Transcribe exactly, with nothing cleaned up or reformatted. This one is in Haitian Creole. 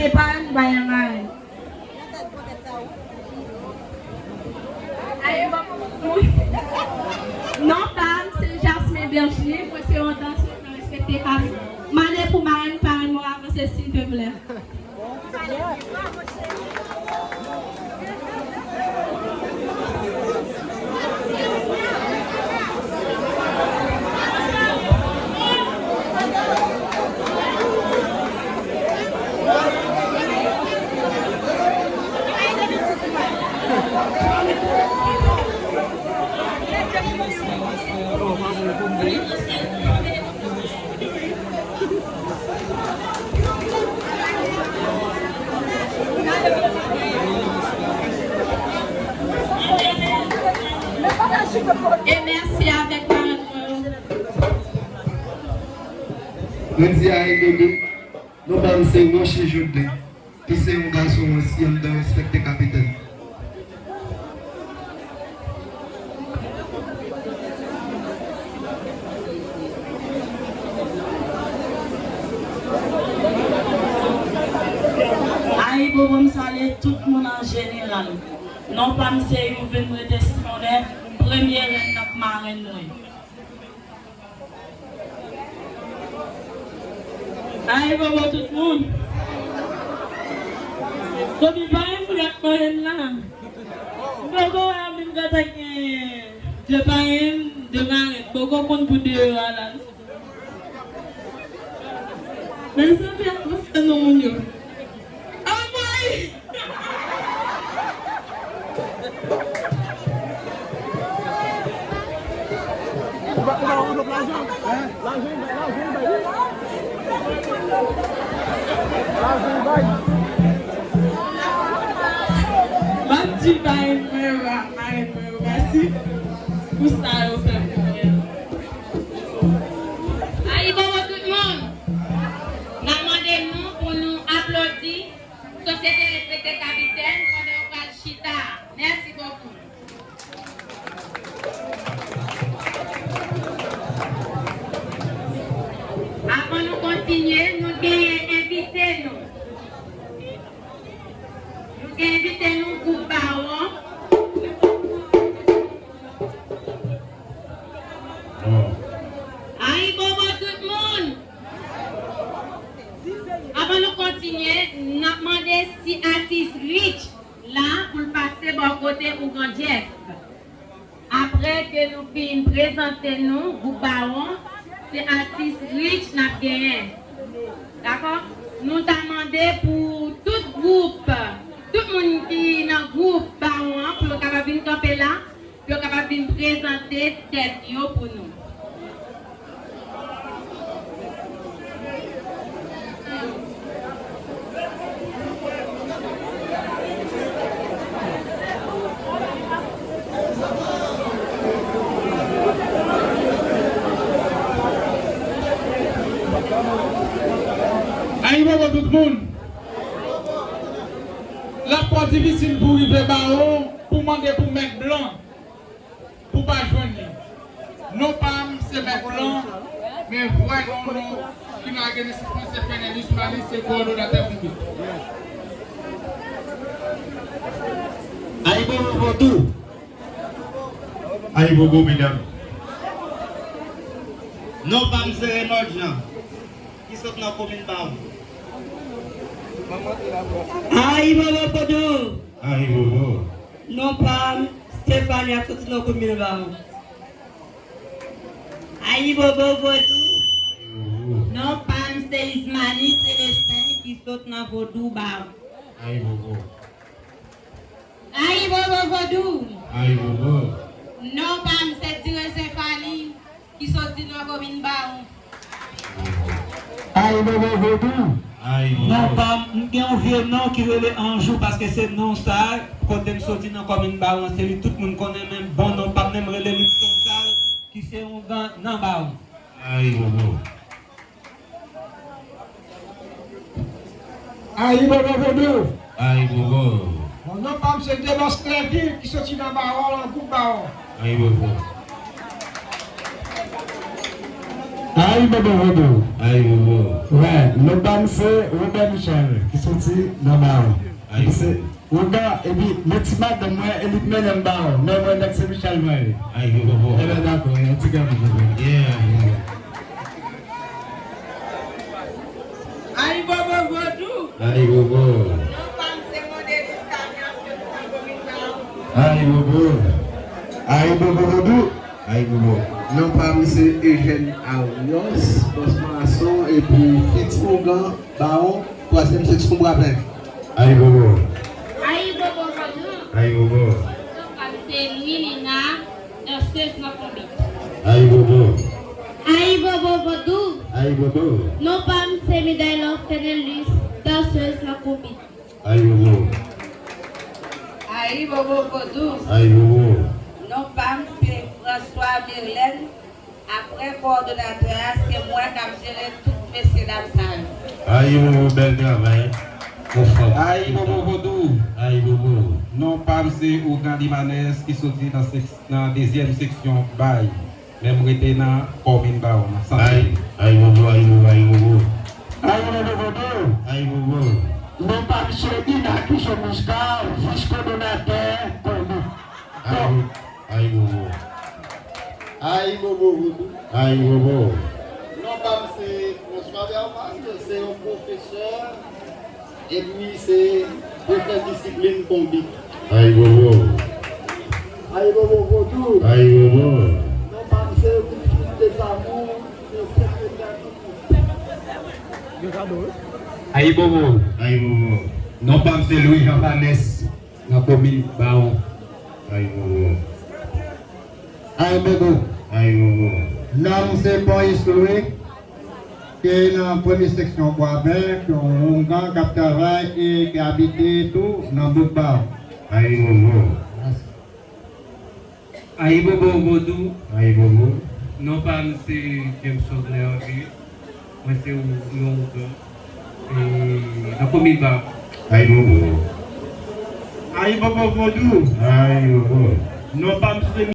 Epa nou bay an marenn. Non pa m se Jasmin Berger, mwen se yon dansè nan respekte kay. Mande pou marenn parenn mwen avanse silvouplè. E mèsi avèk parenn mwen yo. Mwen di a Edodo, non pa m se Rocher Jodelin. Ki se yon gason osi anndan respekte kapitèn. Ayibobo, m salye tout moun an jeneral. Non pa m se Youvin, m rete Simon Nèf, premye rèn ak marenn mwen. Ayibobo tout moun. Kote parenn mwen ak marenn la? M poko wè menm gentan gen de parenn, de marenn. M poko konn pou de yo a la. Mezanmi, avanse non moun yo. Anmwey! Ou pa, ou pa wè lòt lajan? Lajan, lajan, lajan, lajan, bay. M ap di bay mwen yo, bay mwen yo, mèsi pou sa yo fè pou mwen. Ayibobo tout moun! N ap mande nou pou nou aplodi Sosyete Respekte Kapitèn pandan yo pral chita. Mèsi bokou. Avan nou kontinye, nou genyen envite nou. Nou gen envite nou gwoup Bawon. Ayibobo tout moun! Avan nou kontinye, n ap mande si atis Rich la pou l pase bò kote Ougan Jeff. Apre ke nou fin prezante nou gwoup Bawon, se atis Rich n ap genyen. Dakò? Nou ta mande pou tout gwoup, tout moun ki nan gwoup Bawon an, pou yo kapab vin kanpe la, pou yo kapab vin prezante tèt yo pou nou. Ayibobo tout moun! L ap twò difisil pou rive Bawon pou mande pou mèt blan. Pou pa jwenn li. Non pa m se Mèt Blan, men vrè non nou ki lage nesans mwen se Fenelus Malis, se kowòdonatè konbit. Ayibobo Vodou! Ayibobo medam! Non pa m se Renòd Jan, ki sot nan komin Bawon. Ayibobo Vodou! Ayibobo! Non pa m Stefania, soti nan komin Bawon. Ayibobo Vodou! Ayibobo! Non pa m se Ismaël Célestin ki sot nan Vodou Bawon. Ayibobo! Ayibobo Vodou! Ayibobo! Non pa m se Dire Sefali ki soti nan komin Bawon. Ayibobo Vodou! Ayibobo! Non pa m, m gen yon vye non ki rele Anjou, paske se non sa, kote m soti nan kòmin Bawon, se li tout moun konnen, men bon non pa m, men m rele Luckson Charles, ki se yon ougan nan Bawon. Ayibobo! Ayibobo Vodou! Ayibobo! Bon, non pa m se Delòs Klèvi ki soti nan Bawon, nan gwoup Bawon. Ayibobo! Ayibobo Vodou. Ayibobo. Wè, non pa m se Robert Michel, ki soti nan Bawon. Ayibobo. Epi se ougan, epi men ti madanm mwen, e li k mennen m Bawon. Men mwen, nèg Sen Michel mwen ye. Ayibobo. Ebyen, dakò, yon ti granmoun. Yeah. Ayibobo Vodou. Ayibobo. Non pa m se Mondelis Camille, m soti nan komin Bawon. Ayibobo. Ayibobo Vodou. Ayibobo. Non pa m se Eugène Arios, bòs mason epi fiti ougan Bawon, twazyèm seksyon Bwapen. Ayibobo. Ayibobo Vodou. Ayibobo. Non pa m se Louilina, dansez nan Konbit. Ayibobo. Ayibobo Vodou. Ayibobo. Non pa m se Midaylove Fenelus, dansez nan Konbit. Ayibobo. Ayibobo Vodou. Ayibobo. Non pa m se François Merlène. Aprè kowòdonatè a, se mwen k ap jere tout mesyedam sa yo. Ayibobo, bèl travay. Konfòm. Ayibobo Vodou. Ayibobo. Non pa m se Ougan Libanèz ki soti nan sèks-, nan dezyèm seksyon Bay. Men m rete nan kòmin Bawon nan, Sante. Ayibobo, ayibobo, ayibobo. Ayibobo Vodou. Ayibobo. Non pa m se Ina Kijomuska, vis kowòdonatè kòmin. Ayibobo. Ayibobo. Ayibobo Vodou. Ayibobo. Non pa m se François Vermas, se yon pwofesè. Epi se prefè disiplin Konbit. Ayibobo. Ayibobo Vodou. Ayibobo. Non pa m se Wilfrid Desamours, se sekretè Konbit. Ayibobo. Ayibobo. Non pa m se Louis Jean Vanesse, nan komin Bawon. Ayibobo. Ayibobo. Ayibobo. Non m se Paul Louis, ki nan premye seksyon Bwapen, ki yon ougan k ap travay e ki abite tou nan bouk Bawon. Ayibobo. Ayibobo Vodou. Ayibobo. Non pa m se James Sovler André. Mwen se yon, yon ougan, e, nan komin Bawon. Ayibobo. Ayibobo Vodou. Ayibobo. Non pa m se